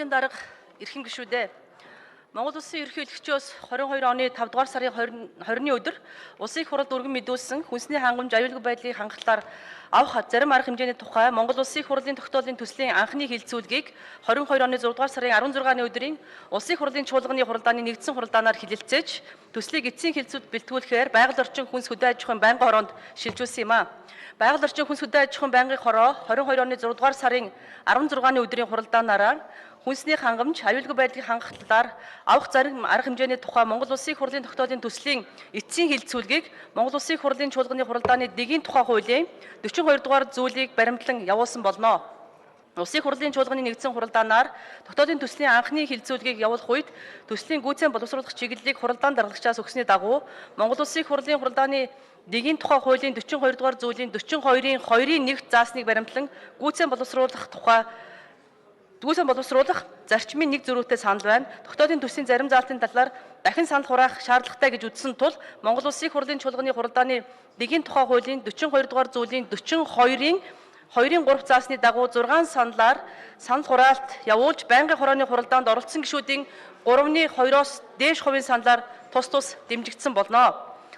Хурлын дарга, эрхэм гишүүдээ. Монгол Улсын ерөнхийлөгчөөс 22 оны 5 дугаар сарын 20-ны өдөр Улсын их хурлд өргөн мэдүүлсэн хүнсний хангамж, аюулгүй байдлыг хангахлаар авах зарим арга хэмжээний тухай Монгол Улсын их хурлын тогтоолын төслийн анхны хэлэлцүүлгийг 22 оны 6 дугаар сарын 16-ны өдрийн Улсын их хурлын чуулганы хуралдааны нэгдсэн хуралдаанаар хэлэлцээж, төслийг эцсийн хэлэлцүүлд бэлтгүүлэхээр байгаль орчин хүнс хөдөө аж ахуйн байнгын хороонд шилжүүлсэн юм а. Байгаль орчин хүнс хөдөө аж ахуйн байнгын хороо 22 оны 6 дугаар сарын 16-ны өдрийн хуралдаанаараа хүнсний хангамж, аюулгүй байдлыг хангах талаар авах зарим арга хэмжээний тухай Монгол Улсын их хурлын тогтоолын төслийн эцсийн хэлэлцүүлгийг Монгол Улсын их хурлын чуулганы хуралдааны дэгийн тухай хуулийн 42 дугаар зүйлийг баримтлан явуулсан болно. Улсын их хурлын чуулганы нэгдсэн хуралдаанаар тогтоолын төслийн анхны хэлэлцүүлгийг явуулах үед төслийн гүйцэн боловсруулах чиглэлийг хуралдаан даргалагчаас өгсөний дагуу Монгол Улсын их хурлын хуралдааны дэгийн тухай хуулийн 42 дугаар зүйлийн 42-ын 2-ын 1 заасныг баримтлан гүйцэн боловсруулах тухай гүйцэн боловсруулах зарчмын нэг зөрүүтэй санал байна. Тогтоолын төслийн зарим заалтын талаар дахин санал хураах шаардлагатай гэж үзсэн тул Монгол Улсын их хурлын чуулганы хуралдааны дэгийн тухай хуулийн 42 дугаар зүйлийн 42-ын 2-ын 3 заасны дагуу 6 саналаар санал хураалт явуулж байнгын хорооны хуралдаанд оролцсон гишүүдийн 3-ны 2-оос дээш хувийн саналаар тус тус дэмжигдсэн болно.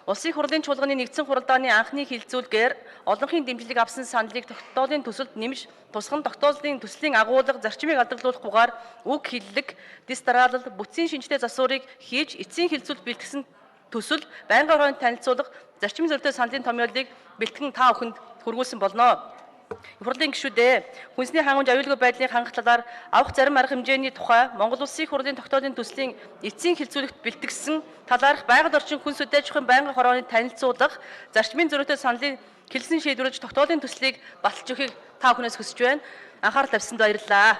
Улсын их хурлын чуулганы нэгдсэн хуралдааны анхны хэлэлцүүлгээр олонхын дэмжлэг авсан саналыг тогтоолын төсөлд нэмж тусган тогтоолын төслийн агуулга зарчмыг алдаглуулахгүйгээр үг хэллэг, дэс дараалал, бүтцийн шинжтэй засварыг хийж эцсийн хэлэлцүүлэлт бэлтгэсэн төсөл байнгын хороонд танилцуулах зарчмын зөрүүтэй саналын томьёолыг бэлтгэн та бүхэнд хүргүүлсэн болно. Их хурлын гишүүдээ, хүнсний хангамж, аюулгүй байдлыг хангах талаар авах зарим арга хэмжээний тухай Монгол Улсын их хурлын тогтоолын төслийн эцсийн хэлэлцүүлэгт бэлтгэсэн талаарх байгаль орчин хүнс хөдөө аж ахуйн байнгын хорооны танилцуулах зарчмын зөрүүтэй саналын хэлсэн шийдвэрлэж тогтоолын төслийг баталж өгөхийг та бүхнээс хүсэж байна. Анхаарал тавьсанд баярлалаа.